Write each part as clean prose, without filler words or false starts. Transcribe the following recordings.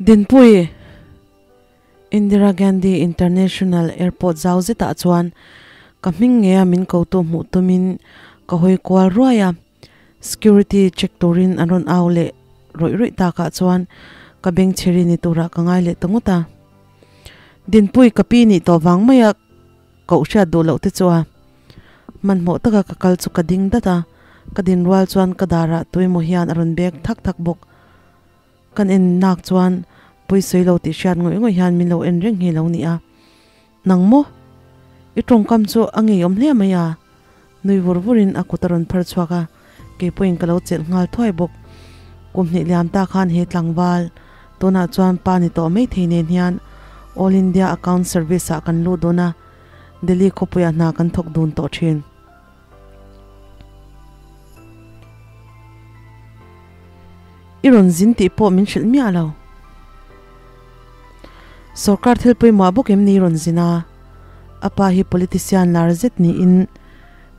Dinpui! Indira Gandhi International Airport zau zetah chuan ka hming ngeia min kotu hmuh tumin ka hawi kual ruai a, security check turin an rawn au leh rawih rawih takah chuan ka beng chheri ni turah ka ngai leh ta ngawt a. Dinpui ka pi nih tawh vang maia koh hriat duh loh te chu a hmanhmawh taka ka kal chu ka ding dat a, ka din rual chuan ka darah tuemaw hian a rawn bek thak thak bawk. Kan en nak chuan pawisawi lo tih hriat ngawih ngawih hian min lo en reng hi lo ni a. Nang maw? I tawngkam chu a ngeiawm hle mai a. Nui vur vurin a kut a rawn phar chhuak a, kei pawhin ka lo chelh nghal thuai bawk. Kum hnih liam ta khan he tlangval, tunah chuan pa ni tawh mai thei nen hian All India Account Service ah kan lut dawn a, Delhi khawpuiah hna kan thawk dun tawh thin. I rawn zin tih pawh min hrilh miah lo. Sorkar thil pawimawh bawk em ni i rawn zin a? A pa hi politician lar zet niin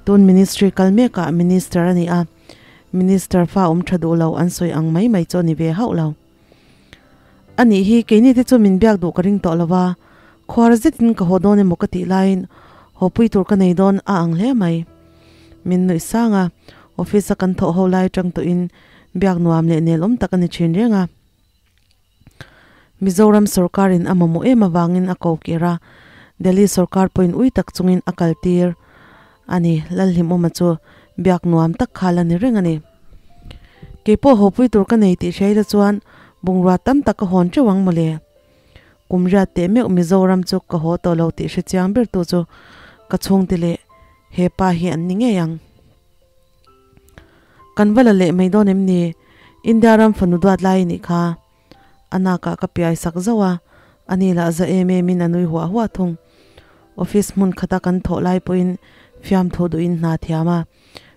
tun ministry kal mekah minister a ni a, minister fa awm tha duh lo an sawi ang mai mai chu a ni ve hauh lo. A nih hi, keini te chu min biak duh ka ring tawh lo va, khuar zetin ka haw dawn emaw ka tih laiin haw pui tur ka nei dawn a ang hle mai. Min nuih sang a, office a kan thawh ho lai atang tawhin biak nuam leh nel awm tak a ni thin reng a. Mizoram sorkarin a mamawh em avangin a ko kir a, Delhi sorkar pawhin ui tak chungin a kal tir a ni. Lalhlimawma chu biak nuam tak kha la ni reng a ni. Kei pawh hawpui tur ka nei tih hriaila chuan bungrua tam tak ka hawn teuh ang mawle. Kum riat teh meuh Mizoram chu ka haw tawh lo tih hre chiang ber tu chu ka chhungte leh he pa hi an ni ngei ang. Kan va la leh mai dawn em ni? India ram fanu duat lai i nih kha. A nakah ka piai sak zauh a, ani lah za em em in a nui huah huah thung. Office hmun khata kan thawh lai pawhin fiamthu duhin hna thiam a,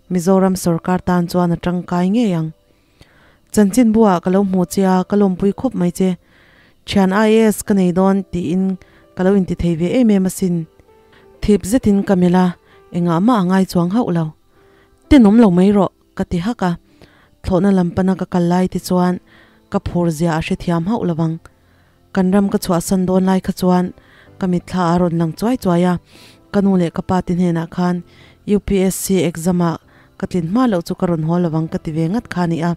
Mizoram sorkar tan chuan a tangkai ngei ang. Chanchin buah ka lo hmu che a, ka lawmpui khawp mai che. Thian IAS ka nei dawn tiin ka lo inti thei ve em em asin. Thip zetin ka melh a, engah mah a ngai chuang hauh lo. Tenawm lo mai rawh ka ti hak a, thlawhna lam pana ka kal lai te chuan ka phur zia a hrethiam hauh lo vang. Kan ram ka chhuahsan dawn lai kha chuan ka mitthla a rawn lang chuai chuai a, ka nu leh ka pa te hnenah khan UPSC exam ah ka tlin hma loh chu ka rawn haw lo vang ka ti ve ngat kha a ni a.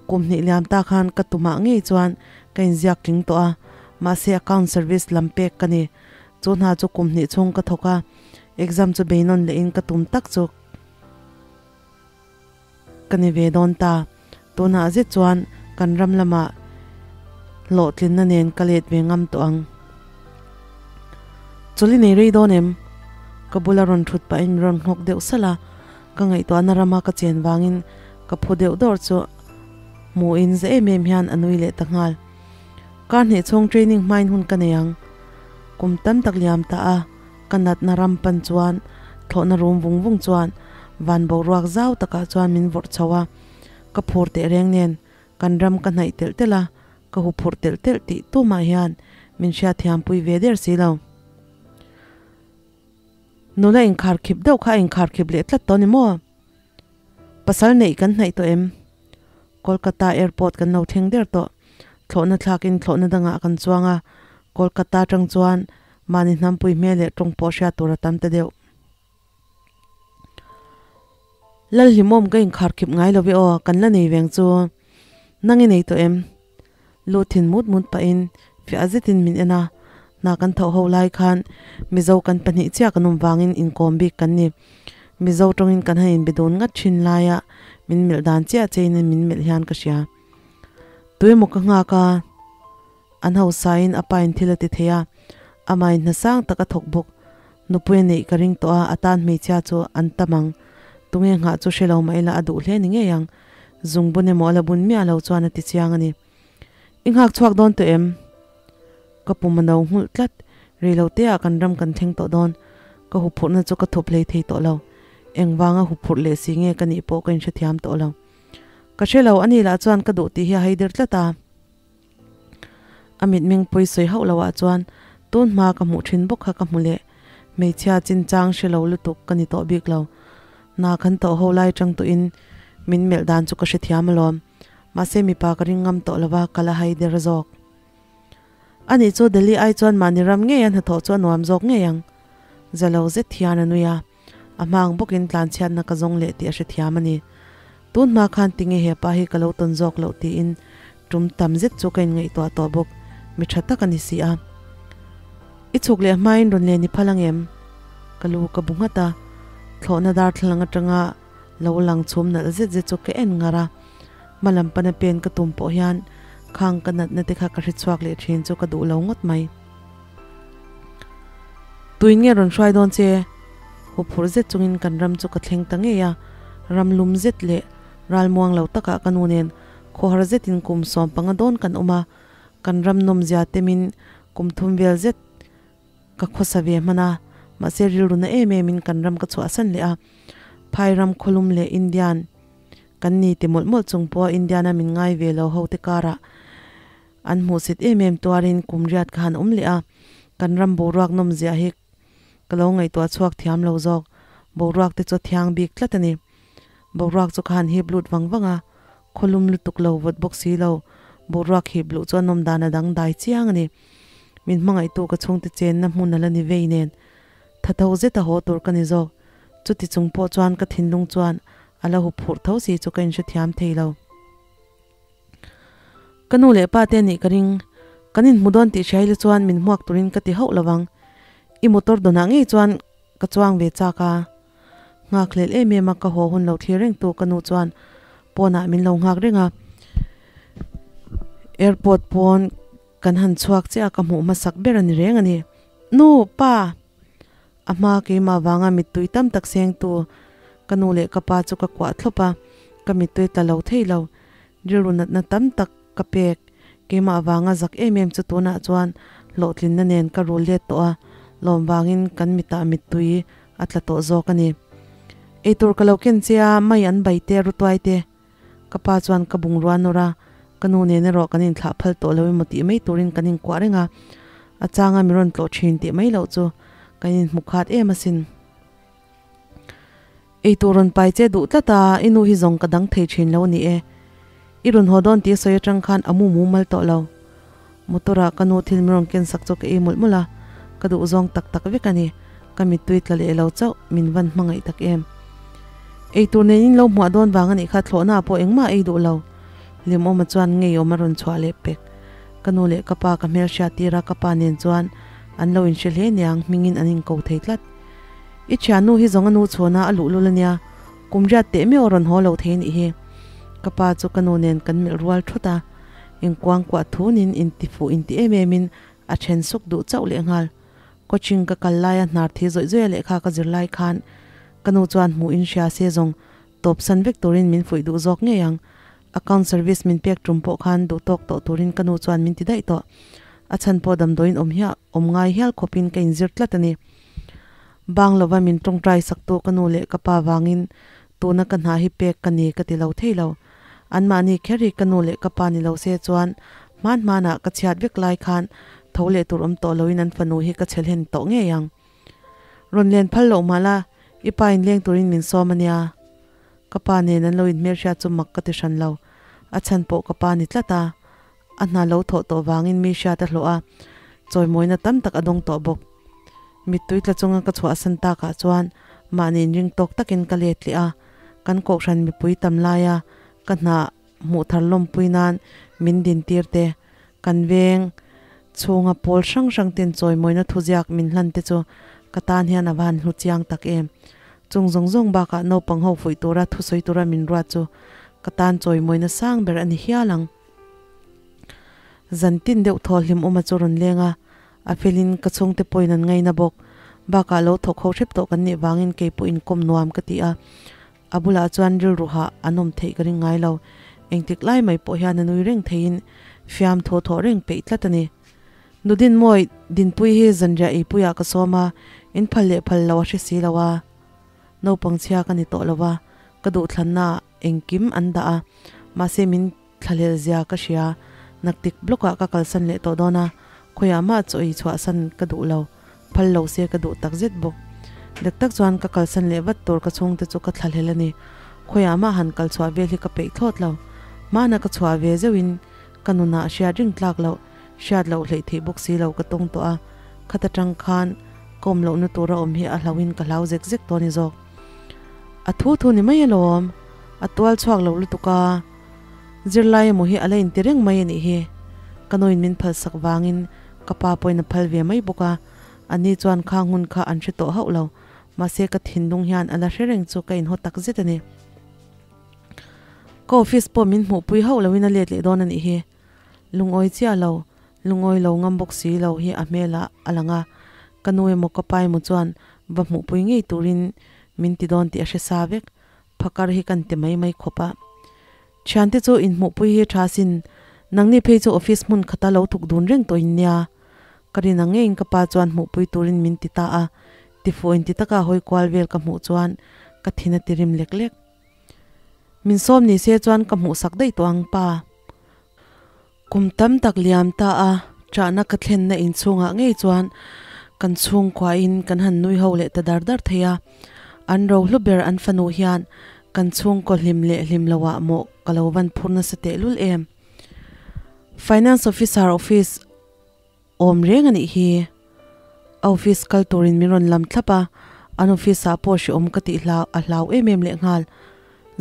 Kum hnih liam ta khan ka tumah ngei chuan ka inziak tling tawh a, mahse account service lam pek ka ni. Chu hna chu kum hnih chhung ka thawk a, exam chu beinawn lehin ka tum tak chu ka ni ve dawn ta. Tunah zet chuan kan ram lamah hlawhtlinna nen ka let ve ngam tawh ang. Chawlh i nei rei dawn em? Ka bula rawn thut pahin min rawn nghawk deuh salh a, ka ngaihtuahna rama ka chen vangin ka phu deuh dawrh chu hmuhin za em em hian a nui leh ta nghal. Kar hnih chhung training hmain hun ka nei ang. Kum tam tak liam ta a, ka natna ram pan chuan thlawhna rum vung vung chuan van boruak zau takah chuan min vawrh chho a, ka phur teh reng nen kan ram ka hnaih telh telh a, ka hu phurh telh telh tih tumah hian min hriatthiam pui ve der si lo. Nula inkhar khip deuh kha a inkhar khip leh tlat tawh a ni maw? Pasal neih kan hnaih tawh em? Kolkata airport kan lo thleng der tawh. Thlawhna thlakin thlawhna dangah kan chuang a, Kolkata atang chuan mahni hnampui hmel leh tawng pawh hriat tur a tam ta deuh. Lalhlimawm ka inkhar khip ngai lo ve aw, kan la nei veng chu. Nang i nei tawh em? Lu thin mut mut pahin fiah zetin min en a, hna kan tho ho lai khan Mizo kan pahnih chiah kan awm vangin inkawm bik kan ni. Mizo tawngin kan han inbe dun ngat thin laia min melh dan chiah chein min melh hian ka hria. Tuemaw ka nghak a, an hausain a pain thil a ti thei a, amahin hna sang tak a thawk bawk. Nupui a neih ka ring tawh a, a tan hmeichhia chu an tam ang. Tunge nghah chu hre lo mah ila a duh hle ni ngei ang. Zung bun emaw a la bun miah lo chuan a ti chiang a ni. I nghak chhuak dawn tawh em? Ka pum a no nghulh tlat. Rei lo te ah kan ram kan thleng tawh dawn. Ka huphurhna chu ka thup hlei thei tawh lo. Engvanga huphurh leh si nge ka nih pawh ka inhrethiam tawh lo. Ka hre lo, ani lah chuan ka duh tih hi a haidir tlat a. A mitmeng pawi sawi hauh loh ah chuan tun hma ka hmuh thin bawk kha ka hmu leh. Hmeichhia chinchang hre lo lutuk ka ni tawh bik lo. Hna kan tawh ho lai tang tawhin min melh dan chu ka hrethiam alawm. Mahse mipa ka ring ngam tawh lova ka la hai der zawk. Ani chu Delhi ai chuan mahni ram ngei a hnathawh chu a nuam zawk ngei ang. Za lo zet hian a nui a, a hmang bawkin tlanchhiatna ka zawng leh tih a hrethiam a ni. Tun hma khan tinge hepa hi ka lo tawn zawk loh tiin tum tam zet chu ka inngaihtuah tawh bawk, mi tha tak a ni si a. I chhuk leh hmain rawn len i phal angem? Ka lu ka bu nghat a, thlawhna darthlalang atanga lo lang chhum nalh zet zet chu ka en ngar a, hma lam pana pen ka tum pawh hian khang ka natna te kha ka hre chhuak leh thin chu ka duh lo ngawt mai. Tuin nge rawn hruai dawn che? Huphurh zet chungin kan ram chu ka thleng ta ngei a, ram lum zet leh ral muang lo takah ka nu nen khawhar zetin kum 15 dawn kan awm a, kan ram nawmzia temin kum thum vel zet ka khawsa ve hman a, mahse rilru na em emin kan ram ka chhuahsan leh a, phai ram khawlum leh Indian kan ni ti mawlh mawlh chung pawha Indiana min ngai ve lo ho te karah An hmuhsit em em tuarin kum riat ka han awm leh a, kan ram boruak nawm ziah hi ka lo ngaihtuah chhuak thiam lo zawk. Boruak te chu a thiang bik tlat a ni. Boruak chu ka han hip lut vang vang a, khawlum lutuk lo vawt bawk si lo, boruak hip luh chu a nawm dan a dang dai chiang a ni. Min hmangaihtu ka chhungte chenna hmun a la ni vei nen, tha tho zet a haw tur ka ni zawk. Chuti chung pawh chuan ka thinlung chuan a la hup phurh tho si chu ka inhrethiam thei lo. Ka nu leh pa te nih ka ring. Kan inhmu dawn tih hriai la chuan min hmuak turin ka ti hauh lo vang. I motor dawnah ngei chuan ka chuang ve chak a. Nghak hlel em em a ka haw hun lo thlir reng tu ka nu chuan pawnah min lo nghak reng a. Airport pawn kan han chhuak chiah a ka hmuh hmasak ber a ni reng a ni. Nu! Pa! A hma keimah vanga mittui tam tak sengtu ka nu leh ka pa chu ka kuah thlawp a, ka mittui tla lo thei lo. Rilru natna tam tak ka pek. Keimah vanga zak em em chu tunah chuan hlawhtlinna nen ka rul let tawh a, lawm vangin kan mitah mittui a tla tawh zawk a ni. Eitur ka lo ken che a, mai an bai te, rutuai te. Ka pa chuan ka bungrua nawr a, ka nu nen erawh kan inthlah phal tawh lo emaw tih mai turin kan inkuah reng a, a changa mi rawn tlawh thin tih mai loh chu kan inhmu khat em asin. Eitur rawn pai che duh tlat a, i nu hi zawng ka dang thei thin lo a ni e. I rawn haw dawn tih a sawi atang khan a mu mumal tawh lo. Motor ah ka nu thil min rawn ken sak chu ka ei mawlh mawlh a, ka duh zawng tak tak vek a ni, ka mittui tla leh lo chauh min van hmangaih tak em. Eitur nen in lo hmuah dawn vang a nih kha thlawhna ah pawh engmah ei duh lo. Hlimawma chuan ngeiawm a rawn chhuah leh pek. Ka nu leh ka pa ka hmelhriat tir a, ka pa nen chuan an lo inhre hle niang hmingin an inko thei tlat. I thiannu hi zawng a nu chhuana a luhlul a nia, kum riat teh meuh a rawn haw lo thei nih hi. Ka pa chu ka nu nen kan melh rual thut a. Inkuangkuah thunin intifuh inti em emin a then suk duh chauh lehnghal. Coaching ka kal laia hnar thi zawih zawih a lehkha ka zir lai khan ka nu chuan hmuh in hria se zawng tawp san vek turin min fuih duh zawk ngei ang. Account service min pek tum pawh khan duh tawk tawh turin ka nu chuan min ti daih tawh. A chhan pawh damdawiin awm hiah awm ngai hial khawpin ka inzir tlat a ni. Bang lova min tawngtai saktu ka nu leh ka pa vangin tuna ka hna hi pek ka ni ka ti lo thei lo. Anmahni kher hi ka nu leh ka pa ni lo se chuan hman hmanah ka chhiat vek lai khan tho leh tur awm tawh loin an fanu hi ka chhe hlen tawh ngei ang. Rawn len phal loh mah la, i pa in leng turin min sawm a nia. Ka pa nen an lo inhmelhriat chu mak ka ti hran lo. A chhan pawh ka pa ni tlat a, a hna lo thawh tawh vangin mi hriat a hlawh a, chawimawina tam tak a dawng tawh bawk. Mittui tla chunga ka chhuahsan takah chuan mahni inring tawk takin ka let leh a, kan kohhran mipui tam laia ka hna hmuh thar lawmpui nan min din tir te, kan veng chhunga pawl hrang hrang ten chawimawina thuziak min hlan te chu ka tan hian a va han hlu chiang tak em. Chung zawng zawng bakah naupang ho fuih tura thusawi tura min ruat chu ka tan chawimawina sang ber a ni hial ang. Zan tin deuh thaw hlim awma chu rawn leng a, a felin ka chhungte pawhin an ngaina bawk. Bakah lo thawk ho hrep tawh kan nih vangin kei pawh inkawm nuam ka ti a, a bulah chuan rilru hah an awm theih ka ring ngai lo. Engtik lai mai pawh hian a nui reng theiin fiam thaw thaw reng peih tlat a ni. Nudinmawi Dinpui hi zanriah eipuiah ka sawm a, in phal leh phal lo a hre si lo a. Naupang chhia ka ni tawh lo va, ka duhthlanna ah engkim an dah a, mahse min Thlahlel zia ka hria, naktik block ah ka kalsan leh tawh dawn a, khawiah mah chaw ei chhuahsan ka duh lo, phal lo se ka duh tak zet bawk. Dak tak chuan ka kalsan leh vat tur ka chhungte chu ka thlahlel a ni, khawiah mah han kal chhuah vel hi ka peih thlawt lo. Hmana ka chhuah ve zeuhin ka nunah hriat ring tlak loh, hriat loh hleih theih bawk si lo ka tawng tawh a, khata tang khan ka awm lohna tura awm hi a hlauhin ka hlau zek zek tawh a ni zawk. A thu thu ni mai alawm, a tual chhuak lo lutuk a, zirlai emaw hi a la inti reng mai a nih hi. Ka nuin min phalsak vangin ka pa pawhin a phal ve mai bawk a, ani chuan khang hun kha an hre tawh hauh lo, mahse ka thinlung hian a la hre reng chu ka inhaw tak zet a ni. Ka office pawh min hmuhpui hauh loin a let leh dawn a nih hi. Lungawi chiah lo, lungawi lo ngam bawk si lo hi a hmelah a lang a, ka nu emaw ka pa emaw chuan va hmuhpui ngei turin min ti dawn tih a hre sa vek. Phakar hi kan ti mai mai khawp a. Thiante chu inhmuhpui hi tha sin, nangni phei chu office hmun khata lo thuk dun reng tawh in nia. Ka rin ang ngeiin ka pa chuan hmuhpui turin min ti ta a, tifuh inti taka hawi kual vel ka hmuh chuan ka thin a ti rim lek lek. Min sawm ni se chuan ka hmuhsak daih tawh ang pa. Kum tam tak liam ta a, chahna ka thlenna inchhungah ngei chuan kan chhungkuain kan han nui ho leh ta dar dar thei a. An rohlu ber an fanu hian kan chhungkaw hlim leh hlim loah mawh ka lo van phur nasa tehlul em. Finance Officer office Awm reng a nih hi. A office kal turin min rawn lam thlap a, an office ah pawh hrehawm ka tih hlau a hlau em em lehnghal.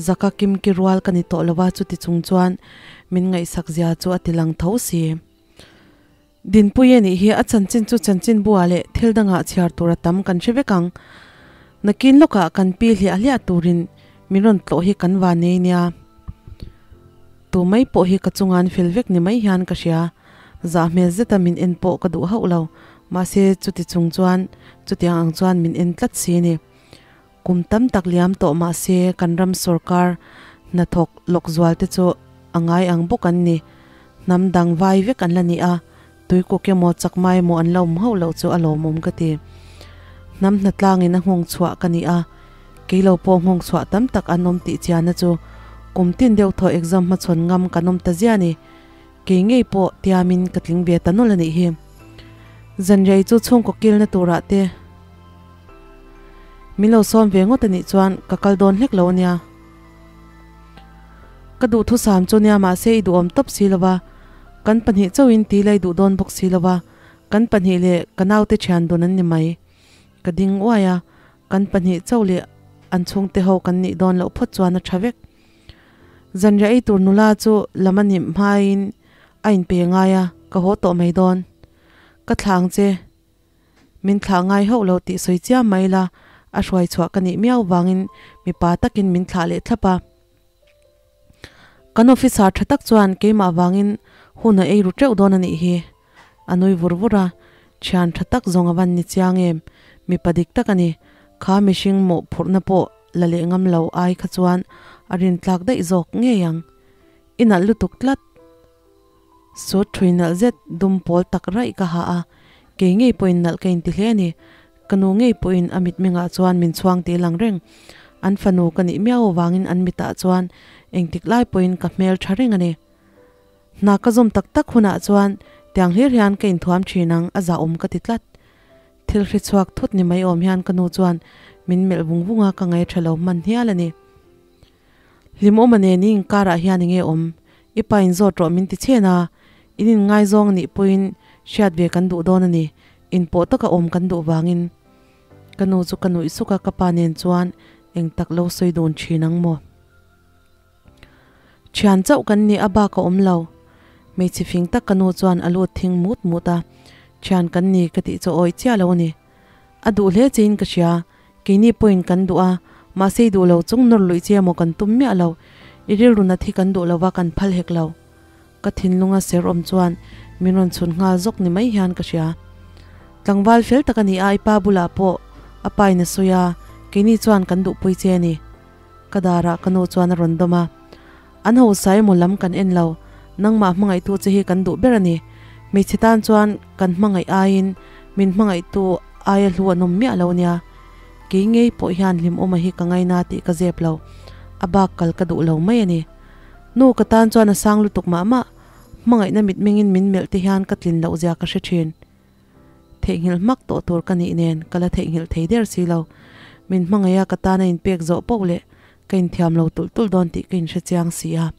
Zaka kim ki rual ka ni tawh lo a, chuti chung chuan min ngaihsak zia chu a ti lang tho si. Dinpui a nih hi, a chanchin chu chanchin buah leh thil dangah chhiar tur a tam kan hre vek ang. Nakin lawkah kan pi hliah hliah turin min rawn tlawh hi kan van nei nia. Tu mai pawh hi ka chunga'n fel vek ni mai hian ka hria. Zah hmel zeta min en pawh ka duh hauh lo, mahse chuti chung chuan chutiang ang chuan min en tlat si a ni. Kum tam tak liam tawh mahse kan ram sorkar hnathawk lawk zual te chu a ngai ang bawk an ni. Hnam dang vai vek an la ni a, tuikuk emaw chakma emaw an la awm hauh loh chu a lawmawm ka ti. Hnam hnatlangin a nghawng chhuah ka ni a, kei lo pawh nghawng chhuah tam tak an awm tih chiahna chu kum tin deuh thaw exam hmachhawn ngam kan awm ta zia a ni. Kei ngei pawh tiamin ka tling ve ta nawlh a nih hi. Zanriai chu chhungkaw kilna turah te min lo sawm ve ngawt a nih chuan ka kal dawn hlek lo a nia. Ka duhthusam chu nia mahse i duhawm tawp si lo va, kan pahnih chauhin ti la i duh dawn bawk si lo va, kan pahnih leh ka naute thian dun an ni mai. Ka ding uai a, kan pahnih chauh leh an chhungte ho kan nih dawn loh phawt chuan a tha vek. Zanriah ei tur nula chu lam a nih hmain a inpe ngai a, ka haw tawh mai dawn. Ka thlah ang che, min thlah ngai hauh lo tih sawi chiam mai la, a hruai chhuah ka nih miau vangin mipa takin min thlah leh thlap a. Kan officer tha tak chuan keimah vangin hun a ei ru teuh dawn a nih hi. A nui vur vur a, thian tha tak zawng a van ni chiang em, mipa dik tak a ni. Kha mihring mawhphurhna pawh la leh ngam lo ai kha chuan a rin tlak daih zawk ngei ang. I nalh lutuk tlat. Suit thui nalh zet dum pawl tak raih ka ha a, kei ngei pawhin nalh ka inti hle a ni. Ka nu ngei pawhin a mitmengah chuan min chhuang tih lang reng. An fanu ka nih miau avangin an mitah chuan engtik lai pawhin ka hmel tha reng a ni. Hna ka zawm tak tak hunah chuan tiang hlir hian ka inthuam thin ang a zahawm ka ti tlat. Thil hre chhuak thut ni mai awm hian ka nu chuan min melh vung vung a, ka ngaih tha lo hman hial a ni. Hlimawma nen i inkarah hian enge awm? I pa in zawt rawh min ti chhen a, in inngaizawng anih pawhin hriat ve kan duh dawn a ni, inpawh taka awm kan duh vangin. Ka nu chu ka nuih suk a, ka pa nen chuan eng tak lo sawi dun thin ang maw? Thian chauh kan nih a bak a awm lo. Hmeichhe fing tak ka nu chuan a lut thing mut mut a, thian kan ni ka tih chu a awih chiah lo a ni. A duh hle chein ka hria, keini pawhin kan duh a, mahse i duh lo chung nawr luih che emaw kan tum miah lo, i rilru nat hi kan duh lo va kan phal hek lo. Ka thinlunga ser awm chuan min rawn chhun nghal zawk ni mai hian ka hria. Tlangval fel tak a ni a, i pa bulah pawh a pa in a sawi a, keini chuan kan duhpui che a ni. Ka darah ka nu chuan a rawn dawm a, An hausa emaw lam kan en lo, nangmah hmangaihtu che hi kan duh ber a ni. Hmeichhe tan chuan kan hmangaih aiin min hmangaihtu aia hlu an awm miah lo nia. Kei ngei pawh hian hlimawma hi ka ngaina tih ka zep lo, a bak kal ka duh lo mai a ni. Nu ka tan chuan a sang lutuk mah mah, hmangaihna mitmengin min melh te hian ka tlin loh zia ka hre thin. Theihnghilh hmak tawh tur ka nih nen ka la theihnghilh thei der si lo. Min hmangaih a ka tan a inpek zawh poh leh ka inthiam lo tulh tulh dawn tih ka inhre chiang si a.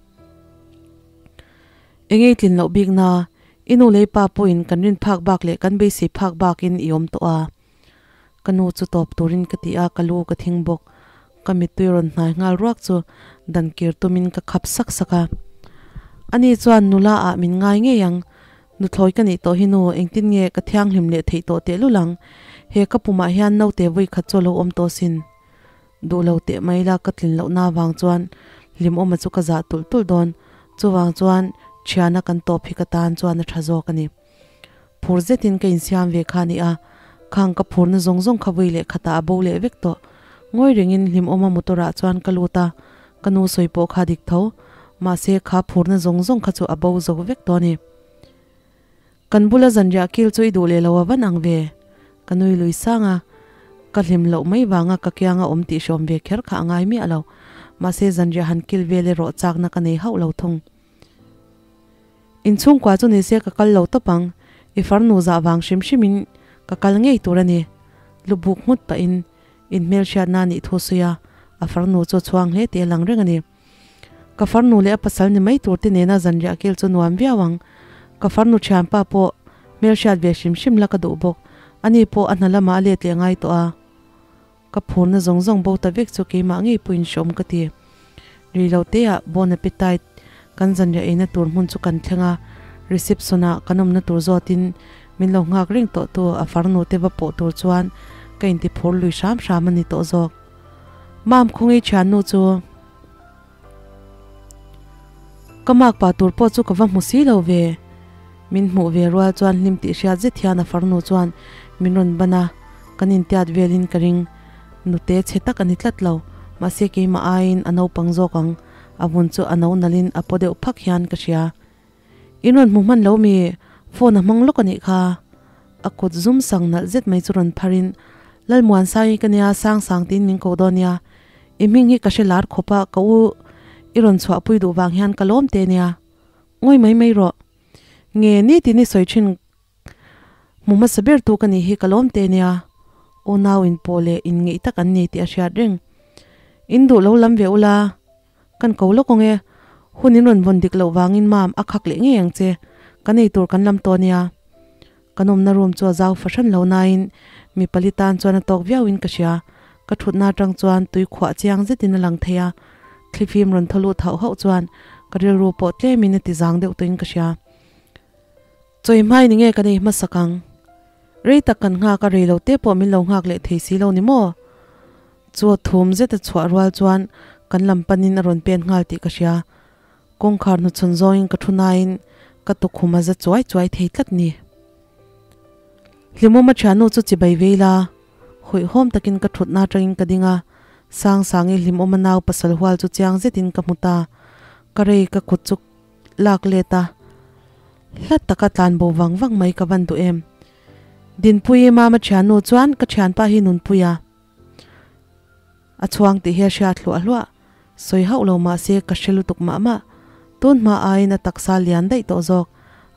Engei tlin loh bik na, I nu leh i pa pawhin kan rin phak bak leh kan beisei phak bakin i awm tawh a. Ka nu chu tawp turin ka ti a, ka lu ka thing bawk. Ka mittui rawn hnai nghal ruak chu dan kir tumin ka khap sak sak a. Ani chuan nula ah min ngai ngei ang, nuthlawi ka nih tawh hi nu, engtin nge ka thianghlim leh theih tawh tehlul ang, he ka pumah hian naute vawi khat chu a lo awm tawh sin. Duh lo teh mai la ka tlin lohna avang chuan hlimawma chu ka zah tulh tulh dawn, chuvang chuan thiana kan tawp hi ka tan chuan a tha zawk a ni. Phur zetin ka insiam ve kha a ni a, khang ka phurna zawng zawng kha vui leh khatah a bo leh vek tawh. Ngawi rengin hlimawma motor ah chuan ka lut a, ka nu sawi pawh kha dik tho, mahse kha phurna zawng zawng kha chu a bo zo vek tawh a ni. Kan bula zanriah kil chu i duh leh lo a van ang ve? Ka nui lui sang a, ka hlim loh mai vanga ka kianga awm tih hrawm ve kher kha a ngai miah lo. Mahse zanriah han kil vel erawh chakna ka nei hauh lo thung. Inchhungkua chu nise ka kal lo tawp ang, i farnu zah vang hrim hrimin ka kal ngei tur a ni. Lubuk nghut pahin inhmelhriatna a nih thu sawi a, a farnu chu a chhuang hle tih a lang reng a ni. Ka farnu leh a pasal ni mai tur te nena zanriah kil chu nuam viau ang. Ka farnu thianpa pawh hmelhriat ve hrim hrim la ka duh bawk. Ani pawh a hna lamah a let leh ngai tawh a. Ka phurna zawng zawng bo ta vek chu keimah ngei pawhin hreawm ka ti. Rei lo teah Bon Appetite kan zanriah eina tur hmun chu kan thleng a, reception ah kan awmna tur zawtin min lo nghak reng tawh tu a farnu te va pawh tur chuan ka inti phur lui hram hram a ni tawh zawk. Mam khawngi thiannu chu ka mak pa tur pawh chu ka va hmu si lo ve. Min hmuh ve rual chuan hlim tih hriat zet hian a farnu chuan min rawn ban a, kan intiat velin ka ring. Nute chhe tak a ni tlat lo, mahse keimah aiin a naupang zawk ang, a vun chu a no nalhin a paw deuh phak hian ka hria. In rawn hmu hman lo mi, phone a hmang lawk a nih kha. A kut zum sang nalh zet mai chu rawn pharin, Lalmuansangi ka nia, Sangsang tiin min ko dawn nia. I hming hi ka hre lar khawp a, ka u i rawn chhuahpui duh vang hian ka lawm te nia. Ngawi mai mai rawh. Nge nitin i sawi thin hmu hmasa ber tu ka nih hi ka lawm te nia. Unau inpawh leh inngeih tak an ni tih a hriat reng. In duh lo lam ve ula. Kan ko lawk ang e, hun in rawn vawn dik loh vangin mam a khak leh ngei ang che, kan ei tur kan lam tawh ania. Kan awmna room chu a zau fahran lo nain mi pali tan chuan a tawk viauin ka hria, ka thutna atang chuan tui khuah chiang zetin a lang thei a, thlifim rawn thaw lut hauh hauh chuan ka rilru pawh tlemin a ti zang deuh tawhin ka hria. Chawi hmai ni nge kan ei hmasak ang? Rei tak kan nghak a, rei lo te pawh min lo nghak leh thei si lo ni maw? Chu a thum zet a chhuah rual chuan kan lam panin a rawn pen nghal tih ka hria. Kawngkhar hnuchhawn zawngin ka thu nain ka tukhum a za chuai chuai thei tlat ni. Hlimawm a thiannu chu chibai vei la, hawihhawm takin ka thutna atangin ka ding a, Sangsangi hlimawm a nau pasal hual chu chiang zetin ka hmu ta. Ka rei ka kut chu lak let a, hla taka tlan bo vang vang mai ka van duh em. Dinpuii mama thiannu chuan ka thianpa hi nunpui a, a chhuang tih hi a hriat hluah hluah. Sawi hauh lo mah se ka hre lutuk mah mah. Tun hma aiin a taksa lian daih tawh zawk.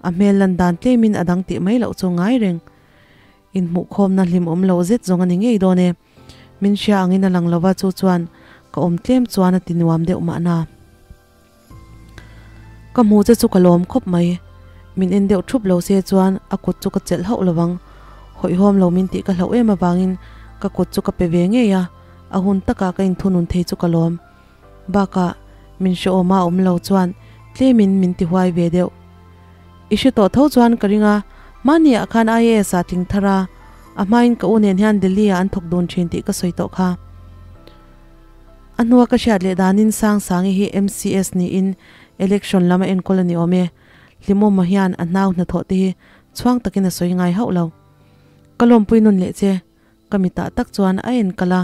A hmel lan dan tlemin a dang tih mai loh chu ngai reng. Inhmuhkhawmna hlimawm lo zet zawng a ni ngei dawn e. Min hria angin a lang lova chu chuan ka awm tlem chuan a ti nuam deuh mahna. Ka hmu che chu ka lawm khawp mai. Min en deuh thup lo se chuan a kut chu ka chelh hauh lovang. Hawihhawm lo min tih ka hlauh em avangin ka kut chu ka pe ve ngei a, a hun takah ka inthunun thei chu ka lawm. Bakah min hrehawm a awm lo chuan tlemin min ti huai ve deuh. I hre tawh tho chuan ka ring a, mahni ah khan IAS ah tling thar a, a hmain ka u nen hian Delhi ah an thawk dun thin tih ka sawi tawh kha. A hnua ka hriat leh danin Sangsangi hi MCS niin election lama enkawl a ni awm e. Hlimawma hian a hnau hnathawh te hi chhuang takin a sawi ngai hauh lo. Ka lawmpui nun leh che, ka mitah tak chuan a en kal a,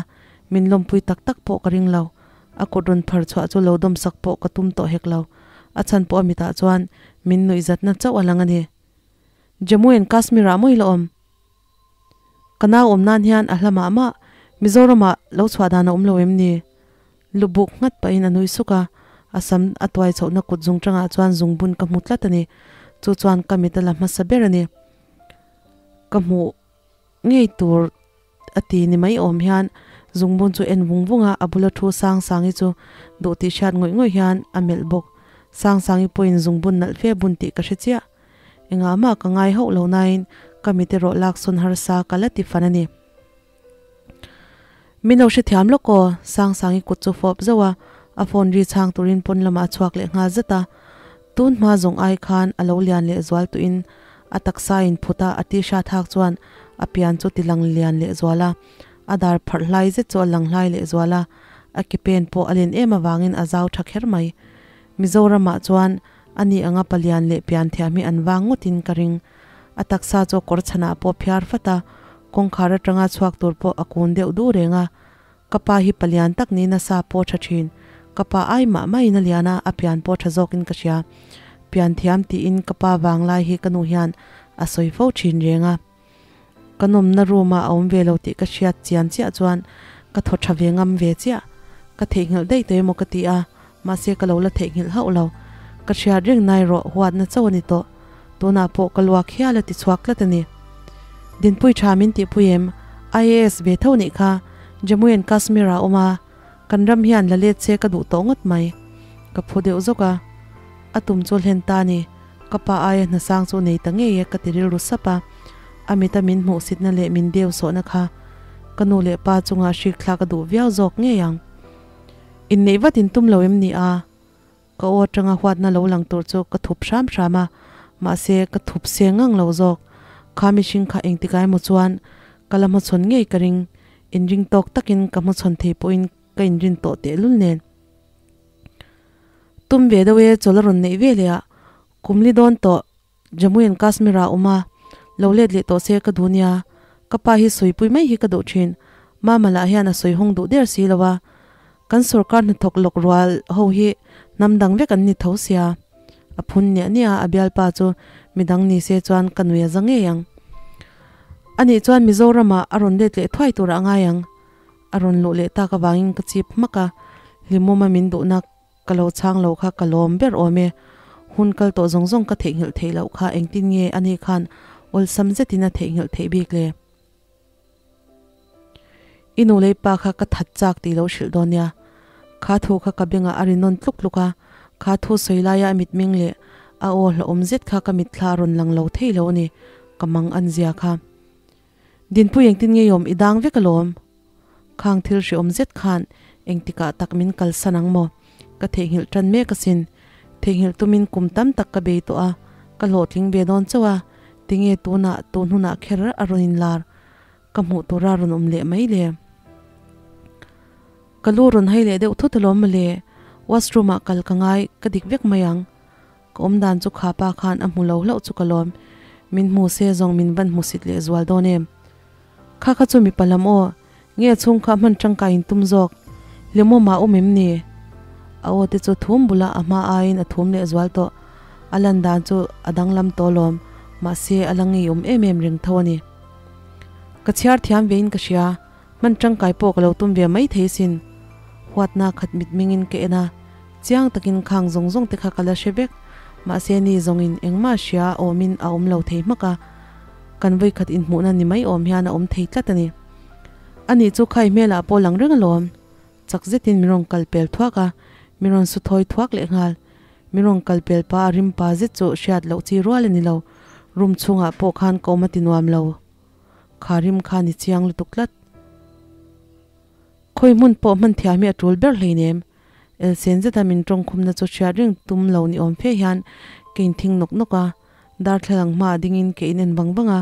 min lawmpui tak tak pawh ka ring lo. A kut rawn phar chhuah chu lo dawmsak pawh ka tum tawh hek lo. A chhan pawh a mitah chuan min nuihzatna chauh a lang a ni. Jammu and Kashmir ah maw i la awm? Ka nau awm nan hian a hla mah mah, Mizoramah lo chhuah dan a awm lo em ni? Lubuk nghat pahin a nui suk a, a sam a tuai chhohna kut zung tangah chuan zungbun ka hmu tlat a ni. Chu chuan ka mit a la hmasa ber a ni. Ka hmuh ngei tur a ti ni mai awm hian zungbun chu en vung vung a, a bula thu Sangsangi chu duh tih hriat ngawih ngawih hian a melh bawk. Sangsangi pawhin zungbun nalh fe bun tih ka hre chiah. Engah mah ka ngai hauh lo nain ka mit erawh laksawn harsa ka la ti fan a ni. Min lo hrethiam lawk aw, Sangsangi kut chu fawp zauh a, a phone ri chhang turin pawn lamah a chhuak leh nghal zat a. Tun hma zawng ai khan a lo lian leh zual tuin a taksa in phut a, a t-shirt hak chuan a pian chu ti lang lian leh zual a, a dar pharh hlai zet chu a lang hlai leh zual a, a ke pen pawh a len em avangin a zau tha kher mai. Mizoramah chuan ani anga palian leh pian thiam hi an vang ngawtin ka ring. A taksa chu a kawr chhanah pawh phiar fat a, kawngkhar atanga chhuak tur pawh a kun deuh duh reng a. Ka pa hi palian tak niin a sa pawh tha thin. Ka pa ai mah mahin a lian a, a pian pawh tha zawkin ka hria. Pian thiam tiin ka pa vanglai hi ka nu hian a sawi fo thin reng a. Ka nawmna room ah a awm ve lo tih ka hriat chian chiah chuan ka thaw tha ve ngam ve chiah. Ka theihnghilh daih tawh emaw ka ti a, mahse ka lo la theihnghilh hauh lo. Ka hriat reng nai rawh huatna chauh a ni tawh. Tunah pawh ka luak hial a ti chhuak tlat a ni. Dinpui tha min tihpui em? IAS ve tho nih kha Jammu and Kashmir ah a awm a, kan ram hian la let se ka duh tawh ngawt mai. Ka phu deuh zawk a, a tum chu hlen ta a ni. Ka pa aia hnasang chu nei ta ngei e ka ti rilru sap a, a mita min hmuhsitna leh min deu sawhna kha ka nu leh pa chunga hrik thlak a duh viau zawk ngei ang. Inneih vat in tum lo em ni a? Ka aw atanga huatna lo lang tur chu ka thup hram hram a, mahse ka thup se ngang lo zawk. Kha mihring kha engtikah emaw chuan ka la hmachhawn ngei ka ring, inring tawk takin ka hmachhawn thei pawhin ka inrin tawh tehlul nen. Tum ve deuh e, chawl a rawn neih ve leh a, kum li dawn tawh Jammu and Kashmir ah awm a, lo let leh tawh se ka duh nia, ka pa hi sawipui mai hi ka duh thin, Mama lah hian a sawi hawng duh der si lo a, kan sorkar hnathawk lawk rual ho hi hnam dang vek an ni tho sia, a phun niah niah a, a bialpa chu midang ni se chuan ka nui a za ngei ang. Anih chuan Mizoram ah a rawn let leh thuai tur ah ngai ang. A rawn luh leh tak avangin ka chip hmak a, hlimawma min duhna ka lo chhang lo kha ka lawm ber awm e. Hun kal tawh zawng zawng ka theihnghilh theih loh kha engtin nge ani khan awlsam zetin a theihnghilh theih bik le? I nu lei pa kha ka that chak tih lo hrilh dawn nia. Kha thu kha ka bengah a ri nawn tluk tluk a, kha thu sawi laia a mitmeng leh a aw hlauhawm zet kha ka mitthla a rawn lang lo thei lo a ni, ka mang an zia kha. Dinpui engtin nge awm i dang vek alawm? Khang thil hreawm zet khan engtikah tak min kalsan ang maw? Ka theihnghilh tan mek asin. Theihnghilh tumin kum tam tak ka bei tawh a, ka hlawhtling ve dawn chauh a, tinge tunah tun hunah kher a rawn inlar ka hmuh tura rawn awm leh mai le? Ka lu rawn hai leh deuh thut alawm mawle, washroom ah kal ka ngai, ka dik vek mai ang. Ka awm dan chu kha pa khan a hmu lo hlauh chu ka lawm. Min hmu se zawng min van hmusit leh zual dawn em? Kha kha chu mipa lam aw, nge chhung kha hman tangkai in tum zawk? Hlimawm ah awm em ni? A aw te chu thum bulah a hma aiin a thum leh zual tawh. A lan dan chu a danglam tawh lawm, mahse a la ngeiawm em em reng tho a ni. Ka chhiar thiam vein ka hria, hman tangkai pawh ka lo tum ve mai thei sin. Huatna khat mitmingin ka en a. Chiang takin khang zawng zawng te kha ka la hre vek, mahse ni zawngin engmah hria awmin a awm lo thei hmak a, kan vawikhat inhmuhna ni mai awm hian a awm thei tlat a ni. Ani chu khai hmelah pawh lang reng alawm. Chak zetin min rawn kal pel thuak a, min rawn su thawi thuak leh nghal. Min rawn kal pel pa a rim pa zet chu hriat loh chi rual a ni lo, room chhungah pawh khan ka awm a ti nuam lo. Kha rim kha ni chiang lutuk tlat. Khawi hmun pawh hman thiam hi a tul ber hleinem. Elsen zeta min tawngkhumna chu hriat reng tum lo ni awm fe hian ka inthing nawk nawk a, darthlalang hmaah dingin ka inen vang vang a,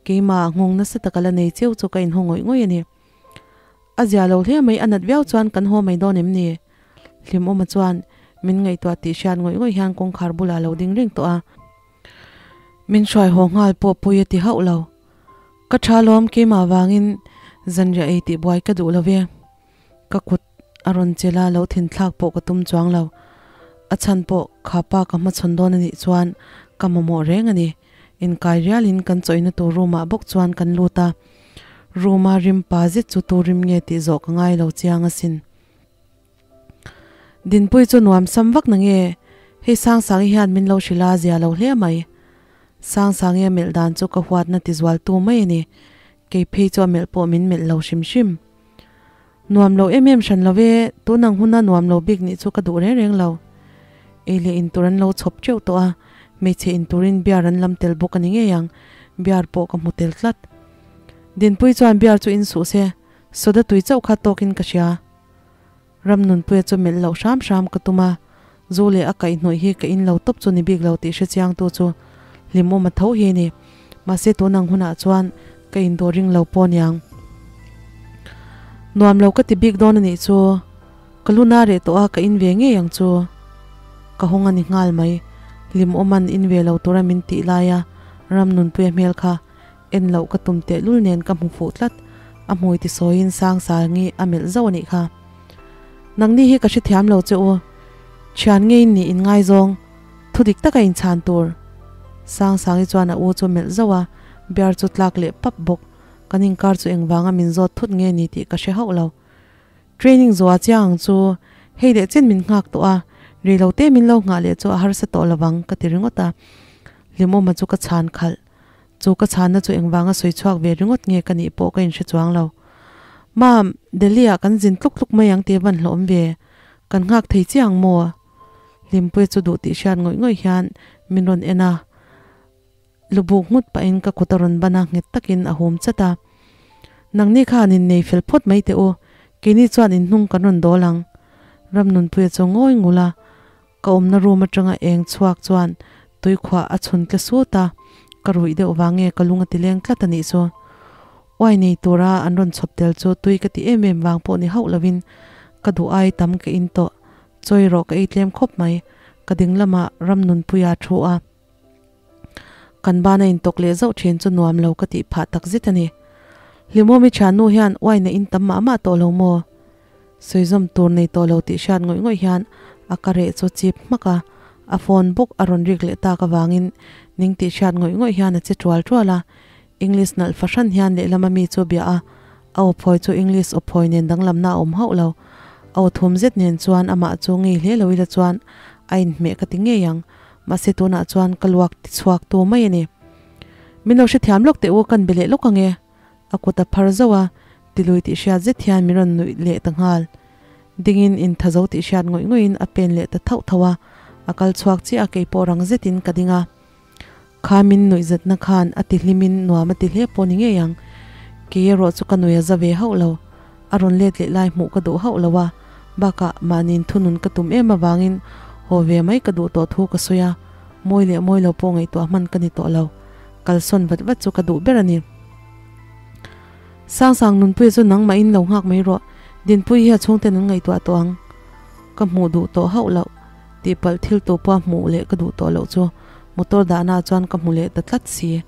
keimah nghawng nasa taka la nei cheu chu ka inhaw ngawih ngawih a ni. A zia lo hle mai, a nat viau chuan kan haw mai dawn em ni? Hlimawma chuan min ngaihtuah tih hriat ngawih ngawih hian kawngkhar bulah a lo ding reng tawh a. Min hruai haw nghal pawh pui a ti hauh lo. Ka tha lawm keimah vangin zanriah ei tih buai ka duh lo ve. Ka kut a rawn chelh a, lo thinthlak pawh ka tum chuang lo. A chhan pawh kha pa ka hmachhawn dawn a nih chuan ka mamawh reng a ni. Inkai rialin kan chawihna tur room ah bawk chuan kan lut a. Room a rim pa zet chu tu rim nge tih zawh ka ngai lo chiang asin. Dinpui chu nuam sam vak na nge, hei Sangsangi hian min lo hrilh a zia lo hle mai. Sangsangi a melh dan chu ka huatna ti zual tu mai a ni. Kei phei chu a melh pawh min melh lo hrim hrim. Nuam lo em em hran lo e, tunang huna nuam lo bik nih chu ka duh reng reng lo. Ei leh in tur an lo chhawp teuh tawh a, Hmeichhe in turin beer an lam tel bawk a ni ngei ang, beer pawh ka hmu tel tlat. Dinpuii chuan beer chu in suh se, soda tui chauh kha tawkin ka hria. Ramnunpuia chu melh loh hram hram ka tum a, zu leh a kaihhnawih hi ka in lo tawp chu ni bik lo tih hrechiangtu chu hlimawm a tho hi a ni. Mahse tun ang hunah chuan ka indawh ring lo pawh aniang. Nuam lo ka ti bik dawn a nih chu. Ka lu na reh tawh a, ka in ve ngei ang chu. Ka hawng a ni nghal mai. Hlimawman in ve lo tura min tih laia Ramnunpuia hmel kha En loh ka tum tehlul nen ka hmu fuh tlat, a hmui ti sawiin sang sangi a melh zauh a nih kha. Nangni hi ka hrethiam lo che u, thian ngei in nih in ngaizawng, thu dik taka in chhan tur. Sang sangi chuan a u chu melh zauh a, bear chu tlak leh pap bawk, kan inkar chu engvanga min zawt thut nge ni tih ka hre hauh lo. Training zuah chiang ang chu, hei leh chen min nghak tawh a, rei lo te min lo nghah leh chu a harsa tawh lovang ka ti ringawt a, Hlimawma chu ka chhan khalh. Chu ka chhanna chu engvanga sawi chhuak ve ringawt nge ka nih pawh ka inhre chuang lo. Mam, Delhi ah kan zin tluk tluk mai ang tih van hlawm ve. Kan nghak thei chiang maw? Hlimpuia chu duh tih hriat ngawih ngawih hian min rawn en a. Lubuk nghut pahin ka kut a rawn ban a, nghet takin a hum chat a. Nangni khan innei fel phawt mai teh u, keini chuan inhnung kan rawn dawl ang. Ramnunpuia chu ngawi ngul a. Ka awmna room atanga eng chhuak chuan tuikhuah a chhun tle sut a, ka ruih deuh vang nge ka lung a ti leng tlat a nih chu. Uai nei tura an rawn chhawp tel chu tui ka ti em em vang pawh ni hauh lovin ka duh ai tam ka in tawh, chawi rawh ka ei tlem khawp mai, ka ding lamah Ramnunpuia thu a. Kan bana intawk leh zauh thin chu nuam lo ka tih phah tak zet a ni. Hlimawmi thiannu hian uaina in tam mah mah tawh lo maw? Sawizawm tur nei tawh lo tih hriat ngawih ngawih hian a ka reh chu chip hmak a, a phone bawk a rawn rik leh tak avangin ning tih hriat ngawih ngawih hian a che tual tual a. English nalh fahran hian lehlama mi chu bia a, a aw phawi chu English aw phawi nen danglamna a awm hauh lo. A aw thum zet nen chuan amah chu ngei hle lo ila chuan a inhmeh ka ti ngei ang. Mahse tunah chuan ka luak ti chhuak tu mai a ni. Min lo hrethiam lawk teh u, kan be leh lawk ang e. A kut a phar zauh a, tilui tih hriat zet hian min rawn nuih leh ta nghal. Dingin intha zo tih hriat ngawih ngawih in a pen leh ta thauh thauh a, a kal chhuak chiah a keipawh rang zetin ka ding a. Kha min nuih zatna khan a ti hlimin nuam a ti hle pawh ni ngei ang. Kei erawh chu ka nui a za ve hauh lo. A rawn let leh lai hmuh ka duh hauh lo a, bakah mahniin thunun ka tum em avangin haw ve mai ka duh tawh thu ka sawi a, mawi leh mawi lo pawh ngaihtuah hman ka ni tawh lo. Kalsawn vat vat chu ka duh ber a ni. Sangsang Nunpuia chu nangmahin lo nghak mai rawh, Dinpuii hi a chhungten an ngaihtuah tawh ang. Ka hmuh duh tawh hauh loh. Tihpalh thil tu pawh a hmuh leh ka duh tawh loh chu motor dahna ah chuan ka hmu leh ta tlat si.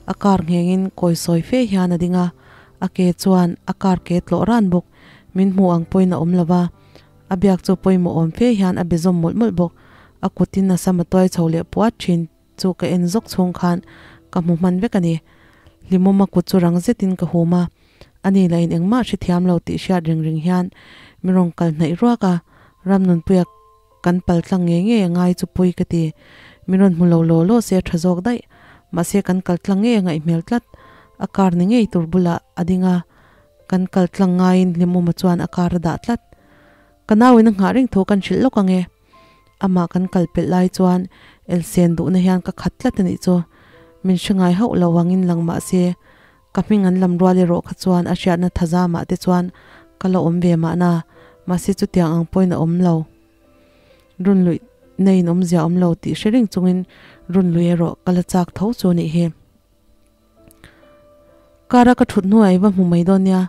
A car nghengin kawi sawi fe hian a ding a, a ke chuan a car ke tlawh ran bawk. Min hmuh ang pawhin a awm lo va, a biak chu pawimawh awm fe hian a be zawm mawlh mawlh bawk. A kutin a sam a tuai chho leh puat thin chu ka en zawk chhung khan ka hmu hman vek a ni. Hlimawma kut chu rang zetin ka hum a, ani lahin engmah hrethiam lo tih hriat ring ring hian min rawn kal hnaih ruak a, Ramnunpuia kan pal tlang ngei ngei a ngai chu pui ka ti. Min rawn hmu lo law law se a tha zawk daih. Mahse kan kal tlang ngei a ngaih hmel tlat. A car ni ngei tur bulah a ding a, kan kal tlang ngaiin Hlimawma chuan a car a dah tlat. Ka nauin a nghah reng thu kan hrilh lawk ang e. Amah kan kal pelh lai chuan elsen duhna hian ka khat tlat a nih chu. Min hre ngai hauh lo angin lang mah se, ka hming an lam rual erawh kha chuan a hriatna thazamah te chuan ka la awm ve mahna, mahse chutiang ang pawhin a awm lo. Run luih na in awmzia awm lo tih hre reng chungin run lui erawh ka la chak tho chu a nih hi. Kara ka thut hnuah i va hmu mai dawn nia.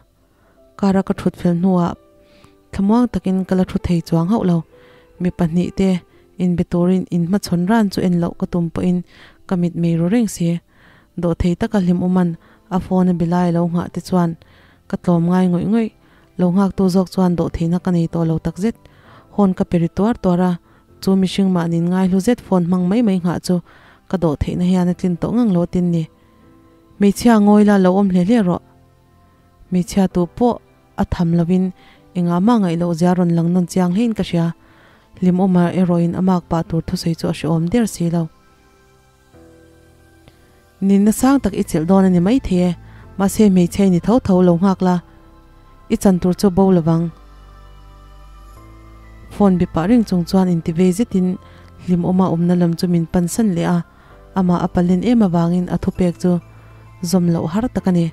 Kara ka thut fel hnuah thlamuang takin ka la thu thei chuang hauh lo. Mi pahnihte inbe turin inhmachhawn ran chu en loh ka tum pawhin ka mit mei ru reng si. Dawhthei taka hlim uman a phone a bilai a lo nghah te chuan ka tlawm ngai ngawih ngawih. Lo nghaktu zawk chuan dawhtheihna ka nei tawh lo takzet. Hawn ka pe ri tuar tuar a, chu mihring mahni'n ngaihlu zet phone hmang mai mai nghah chu ka dawhtheihna hian a tlin tawh ngang lo tin ni. Hmeichhia ngawi la lo awm hle hle rawh. Hmeichhia tu pawh a tham lovin engah mah ngaih loh zia rawn lang nawn chiang hlein ka hria. Hlimawma erawhin a mak pah tur thusawi chu a hrehawm der si lo. Ninna sang tak i chelh dawn a ni maithei e, mahse hmeichhia i ni tho tho lo nghak la, i chan tur chu bo lovang. Phone be pah reng chung chuan inti vei zetin Hlimawma awmna lam chu min pansan leh a, amah a palen em avangin a thupek chu zawm loh har tak a ni.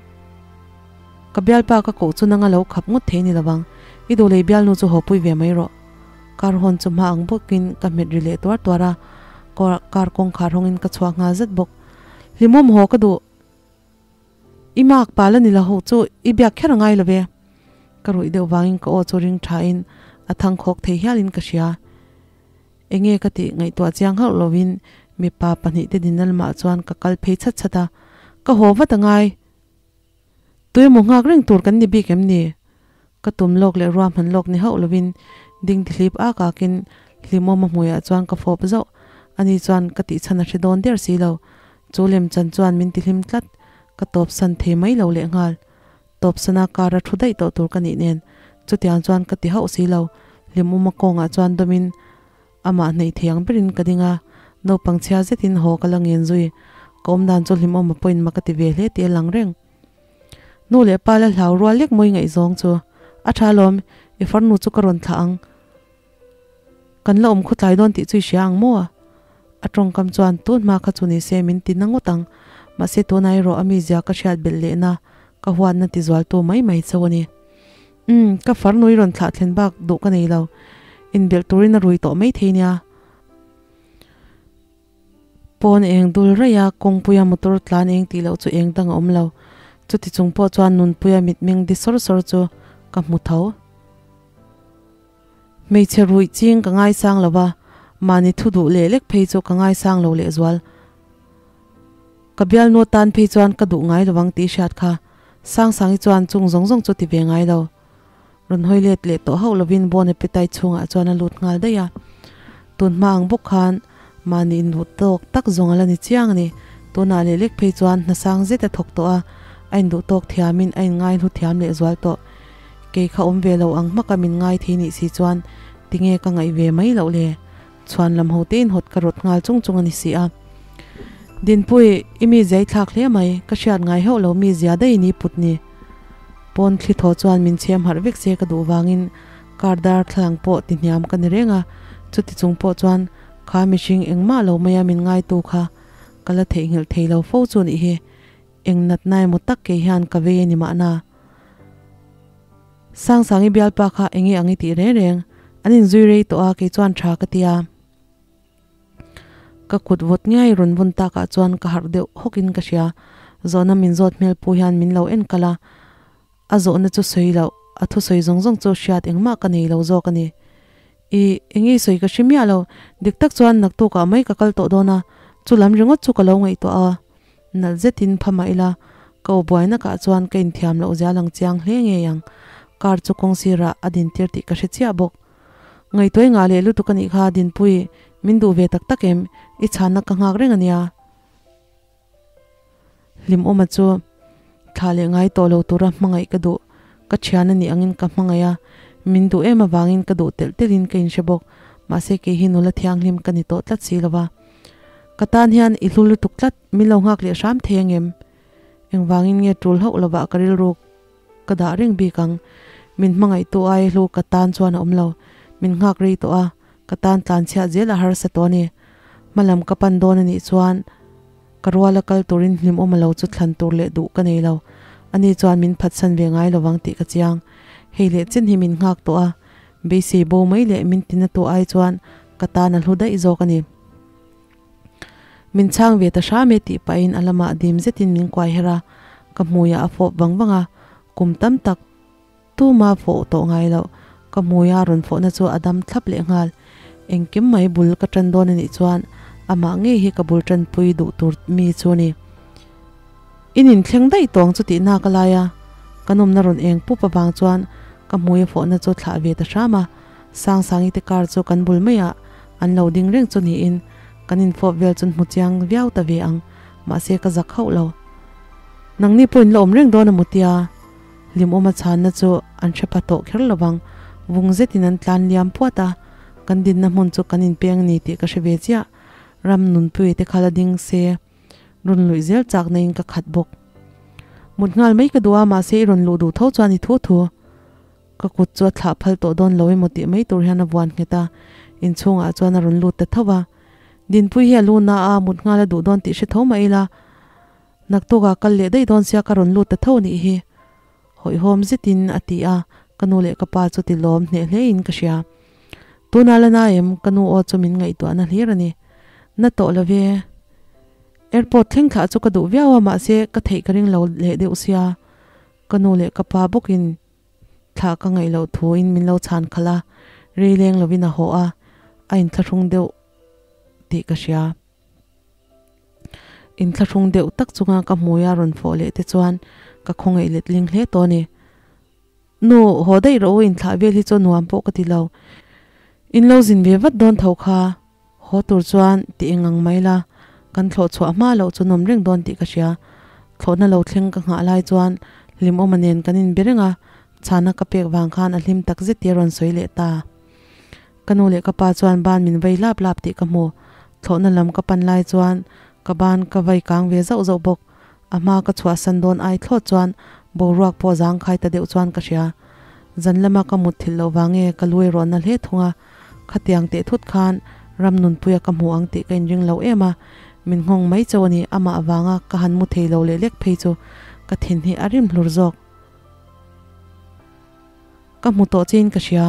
Ka bialpa ka koh chu nanga lo khap ngawt thei ni lovang, i duh lei bialnu chu haw pui ve mai rawh. Kar hawn chu hma ang bawkin ka hmet ri leh tuar tuar a, kar kawngkhar hawngin ka chhuak nghal zet bawk. Hlimawm haw ka duh. I mak pal a ni lo ho chu i biak kher a ngai lo ve. Ka ruih deuh vangin ka aw chu ring thain a thangkhawk thei hialin ka hria. Enge ka tih ngaihtuah chiang hauh lovin mipa pahnihte dinna lamah chuan ka kal phei chhat chhat a, ka haw vat a ngai. Tuemaw nghak reng tur kan ni bik em ni? Ka tum lawk leh ruahman lawk ni hauh lovin ding tihlip ak akin Hlimawma hmuiah chuan ka fawp zauh. Ani chuan ka tihchhan a hre dawn der si lo. Chu lemchan chuan min tihlim tlat. Ka tawpsan thei mai lo lehnghal. Tawpsana kara thu daih tawh tur ka nih nen chutiang chuan ka ti hauh si lo. Hlimawma kawngah chuan dawmin Amah hnaih thei ang berin ka ding a, naupang chhia zetin haw ka la ngen zui. Ka awm dan chu hlimawm a pawhin mak a ti ve hle tih a lang reng. Nu leh pa la hlau rual lek mawi ngaihzawng chu a tha alawm, i farnu chu ka rawn thlah ang. Kan la awm khawtlai dawn tih chu i hria ang maw? A tawngkam chuan tun hma kha chu ni se min ti na ngawt ang, mahse tunah erawh a mizia ka hriat belh lehna ka huatna ti zualtu mai mai chauh a ni. Umm, ka farnu i rawn thlah thlen bak duh ka nei lo. Inbelh turin a rui tawh mai thei nia. Pawn eng dul raih a, kawngpuia motor tlan eng tih loh chu eng dang a awm lo. Chuti chung pawh chuan Nunpuia mitmeng di sawr sawr chu ka hmu tho. Hmeichhe ruih ching ka ngaisang lo va, mahni thu duh leh lek phei chu ka ngaisang lo lehzual. Ka bialnu atan phei chuan ka duh ngai lovang tih hriat kha Sangsangi chuan chung zawng zawng chu ti ve ngai lo. Rawn hawi let leh tawh hauh lovin Bon Appetite chhungah chuan a lut nghal daih a. Tun hma ang bawk khan mahni induh tawk tak zawng a la ni chiang a ni. Tunah leh lek phei chuan hna sang zet a thawk tawh a, a induh tawk thiamin a inngaihlu thiam leh zual tawh. Kei kha awm ve lo ang hmaka min ngai thei nih si chuan tinge ka ngaih ve mai loh le? Chhuan lam ho tein hawt ka rawt nghal chung chung a ni si a. Dinpui, i mi zia i thlak hle mai, ka hriat ngai hauh lo mi zia daih ni put ni. Pawn thli thaw chuan min chhem harh vek se ka duh vangin kar dar thlalang pawh ti hniam ka ni reng a, chuti chung pawh chuan kha mihring engmah lo maia min ngaitu kha ka la theihnghilh thei lo fo chu nih hi. Eng natna emaw tak kei hian ka vei a ni mahna. Sangsangi bialpa kha enge ang i tih reng reng, an inzui rei tawh a kei chuan tha ka ti a. Ka kut vawt ngiai rawn vun takah chuan ka harh deuh hawkin ka hria, zawhna min zawt hmel pu hian min lo en kal a, a zawhna chu sawi loh, a thusawi zawng zawng chu hriat engmah ka nei lo zawk a ni. I, enge i sawi ka hre miah lo, dik tak chuan naktukah mai ka kal tawh dawn a, chu lam ringawt chu ka lo ngaihtuah a. Nalh zetin pha mah ila, ka aw buaina kah chuan ka inthiam loh zia lang chiang hle ngei ang. Car chu kawng sirah a dintir tih ka hre chiah bawk. Ngaihtuah i ngah leh lutuk a nih kha, Dinpui, min duh ve tak tak em? I chhanna ka nghak reng a nia. Hlimawma chu thlah leh ngai tawh lo tura hmangaih ka duh. Ka thian a nih angin ka hmangaih a, min duh em avangin ka duh telh telhin ka inhre bawk. Mahse kei hi nula thianghlim ka ni tawh tlat si lo va. Ka tan hian i hlu lutuk tlat, min lo nghak leh hram thei angem? Engvangin nge tul hauh lovah ka rilru ka dah reng bik ang? Min hmangaihtu ai hlu ka tan chuan a awm lo. Min nghak rei tawh a, ka tan tlanchhiat zel a harsa tawh a ni. Hmalam ka pan dawn a nih chuan ka ruala kal turin hlimawm a lo chu thlan tur leh duh ka nei lo. Ani chuan min phatsan ve ngai lovang tih ka chiang. Hei leh chin hi min nghak tawh a, beisei bo mai leh min tina tu ai chuan ka tan a hlu daih zawk a ni. Min chhang ve ta hram e tih pahin a lamah dim zetin min kuai her a, ka hmuiah a fawp vang vang a, kum tam tak tuma fawh tawh ngai loh ka hmuia rawn fawhna chu a dam thlap leh nghal. Engkim mai bul ka tan dawn a nih chuan amah ngei hi ka bul tanpui duh tur mi chu a ni. In inthleng daih tawng chu tih nak a lai a, ka nawmna rawn eng pup avang chuan ka hmui a fawhna chu thlah ve ta hram a, Sangsangi te car chu kan bul maiah an lo ding reng chu niin kan infawp vel chun hmu chiang viau ta ve ang, mahse ka zak hauh lo. Nangni pawh in la awm reng dawn a mutia hlimawm a chhanna chu an hre pha tawh kher lovang, vung zetin an tlan liam puat a, kan dinna hmun chu kan inpeng a ni tih ka hre ve chiah, ram nunpui te kha la ding se. Rawn luih zel chak naiin ka khat bawk. Mut nghal mai ka duh a, mahse i rawn luh duh tho chuan i thu thu. Ka kut chu a thlah phal tawh dawn lo emaw tih mai tur hian a vuan nghet a, inchhungah chuan a rawn lut ta tho va. Dinpui hi a lu na a mut nghal a duh dawn tih hre tho mah ila, naktukah kal leh daih dawn sia ka rawn lut ta tho nih hi. Hawihhawm zetin a ti a, ka nu leh ka pa chu ti lawm hneh hle in ka hria. Tunah la na em? Ka nu aw chu min ngaihtuahna hlir a ni. Na tawh lo ve. Airport thleng thlah chu ka duh viau a mahse ka theih ka ring lo leh deuh sia. Ka nu leh ka pa bawkin thlah ka ngaih loh thuin min lo chhan khalh a, rei leng lovin a haw a, a inthlahrung deuh tih ka hria. Inthlahrung deuh tak chunga ka hmuia rawn fawh leh te chuan ka khawngaih letling hle tawh a ni. Nu, haw daih rawh u, inthlah vel hi chu nuam pawh ka ti lo. In lo zin ve vat dawn tho kha. Haw tur chuan ti eng ang mai la, kan thlawh chhuah hma loh chu nawm reng dawn tih ka hria. Thlawhna lo thleng ka nghah lai chuan Hlimawma nen kan inbe reng a, chhana ka pek vang khan a hlim tak zet tih a rawn sawi leh ta. Ka nu leh ka pa chuan ban min vei lap lap tih ka hmu. Thlawhna lam ka pan lai chuan ka ban ka vai kang ve zauh zauh bawk. A hma ka chhuahsan dawn ai thlawt chuan boruak pawh zangkhai ta deuh chuan ka hria. Zan lama ka mut thilh loh vang nge ka lui rawh na hle thung a, khatiang teh thut khan ram nunpuia ka hmu ang tih ka inring lo em a, min nghawng mai chauh a ni, amah vanga ka han mu thei lo leh lek phei chu ka thin hi a rim hlur zawk. Ka hmu tawh chiin ka hria.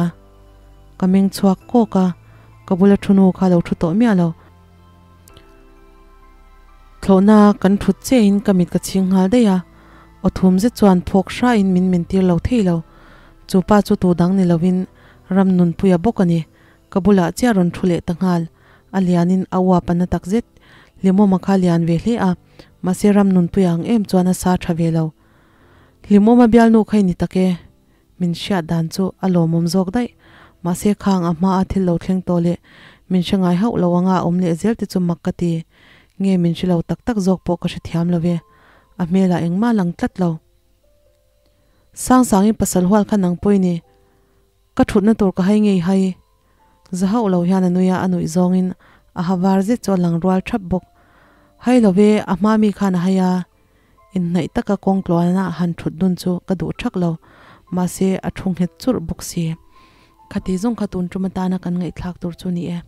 Ka meng chhuak kawk a, ka bula thu nu kha lo thu tawh miah lo. Thlawhna kan thut chiahin ka mit ka chhing nghal daih a, aw thum zet chuan phawk hrain min mentir lo thei lo. Chu pa chu tu dang ni lovin ram nunpuia bawk a ni. Ka bulah chiah rawn thu leh ta nghal. A lianin a uap a na tak zet. Hlimawma kha lian ve hle a, mahse ram nunpuia ang em chuan a sa tha ve lo. Hlimawma bialnu kha i ni tak e. Min hriat dan chu a lawmawm zawk daih. Mahse khang a hmaa thil lo thleng tawh leh min hre ngai hauh lo anga a awm leh zel te chu mak ka ti. Nge min hre lo tak tak zawk pawh ka hrethiam lo ve. A hmelah engmah lang tlat lo. Sangsangin pasal hual kha nang pawh i ni. Ka thutna tur ka hai ngei hai. Za hauh lo hian a nui a, a nuih zawngin a ha var zet chu a lang rual thap bawk. Hai lo ve, a hma mi khan a hai a. Inhnaih taka kawng tluana han thut dun chu ka duh thak lo, mahse a thu nghet churh bawk si. Khati zawng kha tun tum atana kan ngaihthlak tur chu ni e.